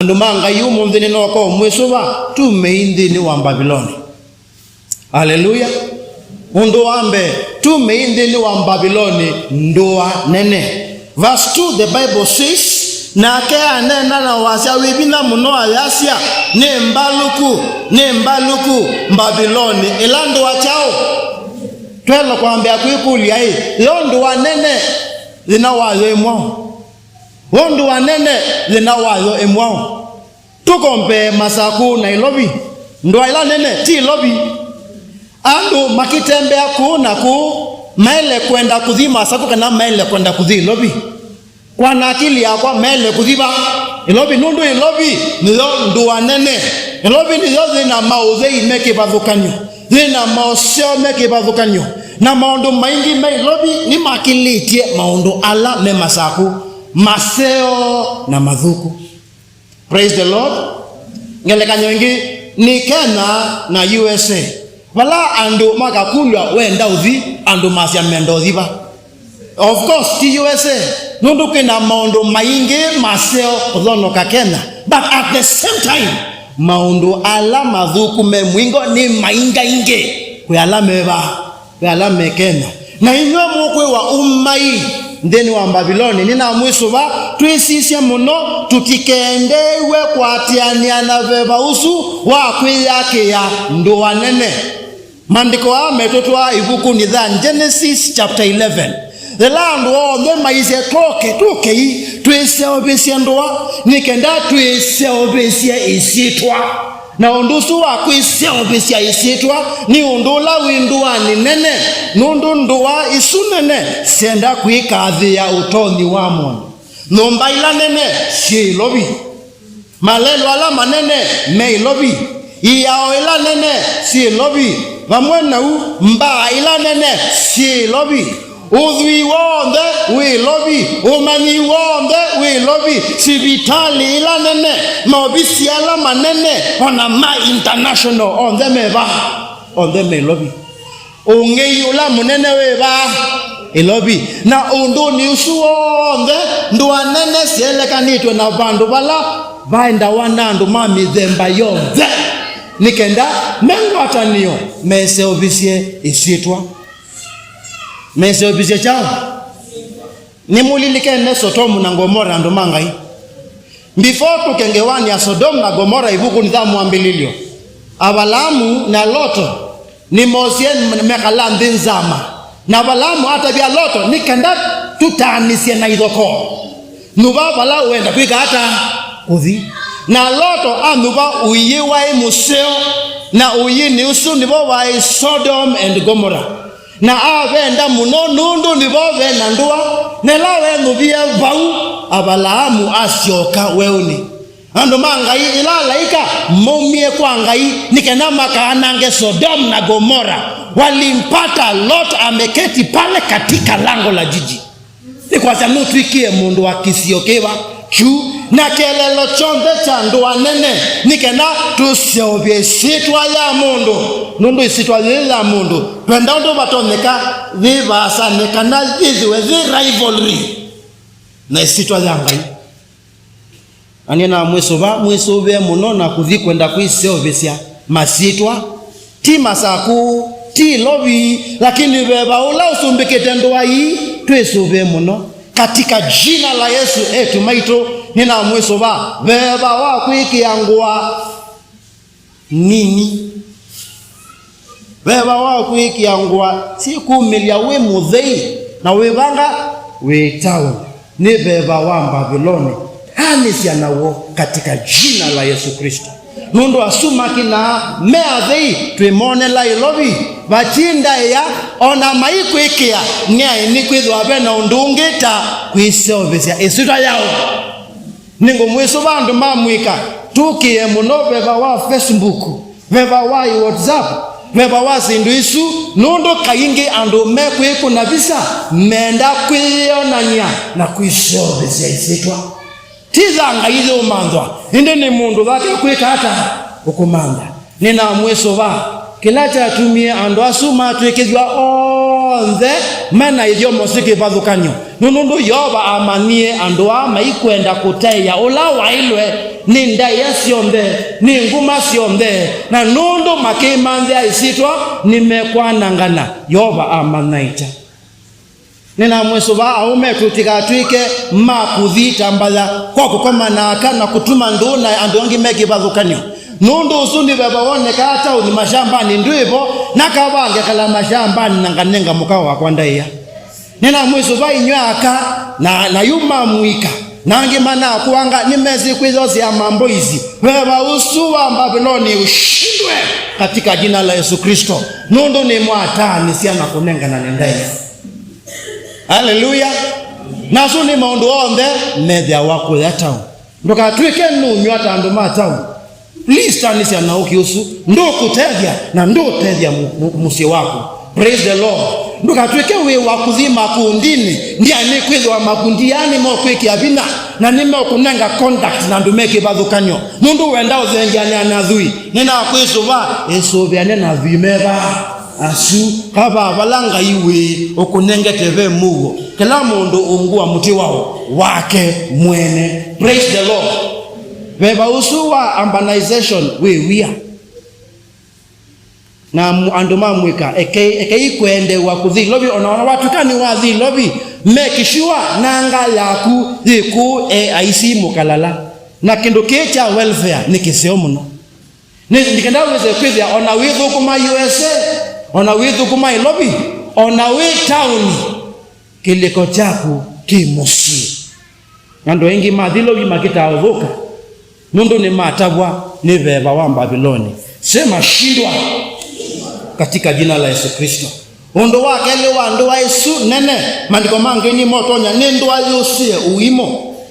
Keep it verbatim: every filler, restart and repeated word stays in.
Andũ ma Ngai, ũmũnthĩ nĩnoka ũmwĩsũva, tumei nthĩnĩ wa Mbaviloni. Aleluya. Ũndũ wa mbee, tumei nthĩnĩ wa Mbaviloni ndũa nene. Verse two, the Bible says, "Nake aneena na wasya wĩ vinya mũno, ayasya, 'Nĩ mbalũku, nĩ mbalũku Mbaviloni, ĩla ndũa kyaũ?'" Twelo kwambĩa kwĩkũlya-ĩ, yo ndũa nene, thĩna wayo ĩ mwaũ? Yo ndũa nene, thĩna wayo ĩ mwaũ? Tũkombee Masakũ na Ĩlovi. Ndũa ĩla nene ti Ĩlovi. Andũ makĩtembea kũũ na kũũ, maĩle kwenda kũthi Masakũ kana maĩle kwenda kũthi Ĩlovi? Kwa na akili yakwa, maĩle kũthi va? Ĩlovi, nũndũ Ĩlovi nĩyo ndũa nene. Ĩlovi nĩyo yĩ na maũthei me kĩvathũkany'o, yĩ na maũseo me kĩvathũkany'o, na maũndũ maingĩ me Ĩlovi nĩmakĩlĩtye maũndũ ala me Masakũ, maseo na mathũku. Praise the Lord. Ngelekany'o ĩngĩ nĩ Kenya na U S A. Vala andũ makakũlw'a, "Wenda ũthi?" Andũ masya, "Menda ũthi va?" Of course, ti U S A, nũndũ kwĩ na maũndũ maingĩ maseo kũthonoka Kenya. But at the same time, maũndũ ala mathũku me mũingo nĩ maingaingĩ kwĩ ala me va. Ve ala me Kenya. Na inyw'ĩ mũkwĩwa, "Umai nthĩnĩ wa Mbaviloni." Nĩnamwĩsũva, twĩsisye mũno tũtikendeew'e kũatĩanĩa na veva ũsu wa kwĩyakĩa ndũa nene. Maandĩko aa metũtwaa ĩvukunĩ ya Genesis chapter eleven. Yĩla andũ onthe maisye, "Twoke, tũkei twĩseũvĩsye ndũa, nĩ kenda twĩseũvĩsye ĩsyĩtwa." Na ũndũ ũsu wa kwĩseũvĩsya ĩsyĩtwa nĩ ũndũ ũla wĩ ndũanĩ nene, nũndũ ndũa isu nene syenda kwĩkathĩĩa ũtonyi wa mũndũ. Nyũmba ila nene syĩ Ĩlovi, malelũ ala manene me Ĩlovi, iao ila nene syĩ Ĩlovi, vamwe nau mbaa ila nene syĩ Ĩlovi. Ũthwii w'onthe wĩ Ĩlovi, ũmanyi w'onthe wĩ Ĩlovi, sivitalĩ ila nene, maovisi ala manene, o na ma international, onthe me va? Onthe me Ĩlovi. Ũng'ei ũla mũnene wĩ va? Ĩlovi. Na ũndũnĩ ũsu w'onthe, ndũa nene syelekanĩtw'e na vandũ vala vaendawa na andũ ma mĩthemba yonthe, nĩ kenda me ngwatanĩo meseũvĩsye ĩsyĩtwa. Meseũvĩsye kyaũ? Nĩmũlilikene Sotomu na Gomora, andũ ma Ngai? Before tũke ngewanĩ ya Sodomu na Gomora ĩvukunĩ ya Mwambĩlĩlyo, Avalaamu na Loto nĩmoosie mekala nthĩ nzama. Na Avalaamu atavya Loto, "Nĩ kenda tũtaanĩsye na ithokoo. Nyuva vala ũenda kwĩka ata? Kũthi." Na Loto anyuva ũiĩ waĩ mũseo, na ũiĩnĩ ũsu nĩvo waĩ Sodom and Gomorrah. Na avenda mũno nũndũ nĩvo ve na ndũa, na ĩla wenyuvie vau, Avalaamu asyoka weũnĩ. Andũ ma Ngai, ĩla alaĩka maumie kwa Ngai nĩ kenda makaanange Sodomu na Gomora, walimpata Lot ameketi pale katika lango la jiji. Nĩ kwasya nũtw'ĩkie mũndũ wa kĩsio kĩva kyu, na kĩeleelo kyonthe kya ndũa nene, nĩ kenda tũseũvye ĩsyĩtwa ya mũndũ, nũndũ ĩsyĩtwa yĩĩ ya mũndũ, twenda ũndũ vatonyeka yĩvaasane kana yĩthĩwe yĩ rivalry na ĩsyĩtwa ya Ngai. Na nĩnamwĩsũva, mwĩsũvĩe mũno na kũthi kwenda kwĩseũvĩsya masyĩtwa, ti Masakũ, ti Ĩlovi, lakini veva ũla ũsumbĩkĩte ndũa ii, twĩsũvĩe mũno. Katika jina la Yesu, eĩtu maitũ, nĩnamwĩsũva, veva wa kwĩkĩa ngũa nini. Veva wa kwĩkĩa ngũa syĩkumĩlya wĩ mũthei na wĩvanga wĩ taũ. Nĩ veva wa Mbaviloni. Anĩsya naw'o katika jina la Yesu Kristo. Nũndũ asu makĩnaa me athei, twĩmonela Ĩlovi, vati ndaĩa, o na maikwĩkĩa nĩ aĩ nĩkwĩthĩwa ve na ũndũ ũngĩ ta kwĩseũvĩsya ĩsyĩtwa yaũ. Nĩngũmwĩsũva andũ ma mũika, tũkĩe mũno veva wa Facebook, veva wa WhatsApp, veva wa syĩndũ isu, nũndũ kaingĩ andũ mekwĩkũna visa menda kwĩyonany'a na kwĩseũvĩsya ĩsyĩtwa. Ti ya Ngai yũmanthwa, ĩndĩ nĩ mũndũ wake ũkwĩka ata? Ũkũmantha. Nĩnamwĩsũva, kĩla kyatumie andũ asu matw'ĩkĩthw'a onthe me na ithyomo syĩ kĩvathũkany'o, nũndũ Yeova amanyie andũ aa maikwenda kũtaĩa ũla waĩlwe nĩ ndaĩa syonthe, nĩ nguma syonthe, na nũndũ makĩmanthĩa ĩsyĩtwa, nĩmekwanangana. Yeova amanaĩtya. Nĩnamwĩsũva aũme tũtikatw'ĩke ma kũthi ta mbaya kwa kũkoma na aka na kũtuma ndũũ na andũ angĩ me kĩvathũkany'o. Nũndũ ũsu nĩ veva wonekaa taũni, mashambanĩ ndwĩ vo, na kavange kala mashambanĩ na nganenga mũka wakwa ndaĩa. Nĩnamwĩsũva inyw'ĩ aka na, na yu ma mũika, na angĩ manakũanga, nĩmesĩ kwĩthosea mamboisi. Veva ũsu wa Mbaviloni ũshindwe katika jina la Yesu Kristo, nũndũ nĩmwataanĩsya na kũnengana nĩ ndaĩa. Aleluya! Na asu nĩ maũndũ onthe methĩawa kũya taũ. Ndũkatw'ĩke nũnyw'a ta andũ ma taũ. Please, tanĩsya na ũkĩ ũsu. Ndũkũtethya na ndũũtethya mu- mu- mũsyĩ waku. Praise the Lord. Ndũkatw'ĩke wĩ wa kũthi makundinĩ. Ndia nĩ kwĩthĩwa makundi aa nĩmekwĩkĩa vinya na nĩmekũnenga contact na andũ me kĩvathũkany'o. Nũndũ wenda ũthengeanĩa na athwii, nĩnakwĩsũva, ĩsũvĩane na athwii meva asu. Kava vala Ngai wĩ ũkũnengete ve mũuo, kĩla mũndũ ũngũa mũtĩ wa wake mwene. Praise the Lord. Veva ũsu wa urbanization wĩ wia. Na mu- andũ ma mũika, ekei, ekei kwendeew'a kũthi Ilovi, ona ona watw'ĩka nĩwathi Ilovi, make sure nanga yaku yĩ kũu A I C Mũkalala. Na kĩndũ kĩĩ kya welfare nĩ kĩseo mũno. Nĩ ndikenda wĩse kwĩthĩa ona wĩthũkũma U S A, ona wĩthũkũma Ilovi, ona wĩ taũni, kĩlĩko kyaku kĩ mũsyĩ. Andũ aingĩ mathi Ilovi makĩtaa ũthũka, nũndũ nĩmatavwa nĩ veva wa Mbaviloni. Sema, shindwa katika jina la Yesu Kristo. Ũndũ wa kelĩ wa ndũa ĩsu nene, maandĩko mangĩ nĩmotonya nĩ ndũa yũsĩe ũimũ.